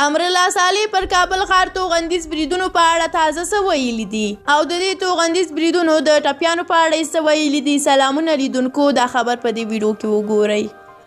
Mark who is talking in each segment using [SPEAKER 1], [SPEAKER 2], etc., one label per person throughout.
[SPEAKER 1] امرالله صالح پر کابل ښار توغندیز بریدونو په اړه تازه څه ویلي دي او د دې توغندیز بریدونو د ټپیانو په اړه یې څه ویلي دي؟ سلامونه لیدونکو، دا خبر په دې ویډیو کې وګورئ.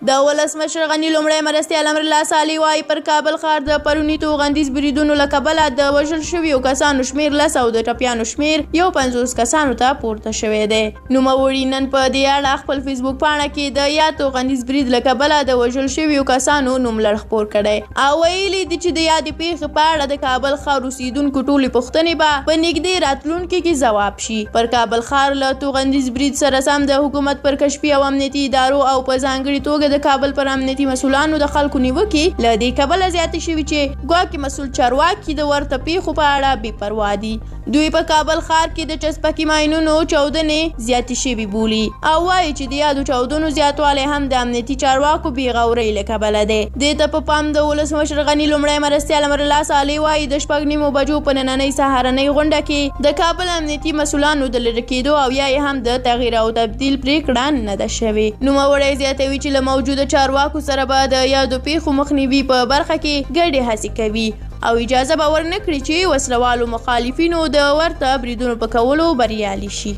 [SPEAKER 1] د ولسمشر غني لومړی مرستیال امرالله صالح وايي، پر کابل ښار د پروني توغندیز بریدونو له کبله د وژل شویو کسانو شمېر 10 او د ټپیانو شمېر 51 کسانو ته پورته شوی دی. نوموړي نن په دې اړه خپل فیسبوک پاڼه کې د یاد توغندیز برید له کبله د وژل شویو کسانو نوملړ خپور کړی او ویلي دي چې د یادې پېښې په اړه د کابل ښار اوسېدونکو ټولې پوښتنې به په نږدې راتلونکي کې ځواب شي. پر کابل ښار له توغندیز برید سره سم د حکومت پر کشفي او امنیتي ادارو او په ځانګړي توګه د کابل پر امنیتي مسولانو د خلکو نیوکې له دې کبله زیاتې شوي چې ګواکې مسول چارواکي د ورته پېښو په اړه بې پروا دي. دوی په کابل ښار کې د چسپکي ماینونو چاودنې زیاتې شوي بولي او وايي چې د یادو چاودنو زیاتوالی هم د امنیتي چارواکو بې غورۍ له کبله دی. دې ته په پام د ولسمشر غني لومړی مرستیال امرالله صالح وايي، د 6:30 بجو په نننۍ سهارنۍ غونډه کې د کابل امنیتي مسولانو د لرې کېدو او یا یې هم د تغییر او تبدیل پرېکړه نه ده شوې. نوموړی زیاتوي چې له موجوده چارواکو سره به د یادو پېښو مخنیوي په برخه کې ګډې هڅې کوي او اجازه به ورنه کړي چې وسلوالو مخالفینو د ورته بریدونو په کولو بریالي شي.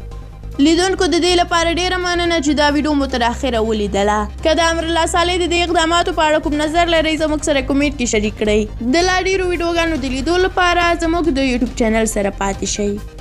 [SPEAKER 1] لیدونکو، د دې لپاره ډیره مننه چې دا ویډیو مو تر اخره ولیدله. که د امرالله صالح د دې اقداماتو په اړه کوم نظر لرئ، زموږ سره کومنټ کې شریک کړئ. د لا ډیرو ویډیوګانو د لیدو لپاره زموږ د یوټیوب چینل سره پاتې شئ.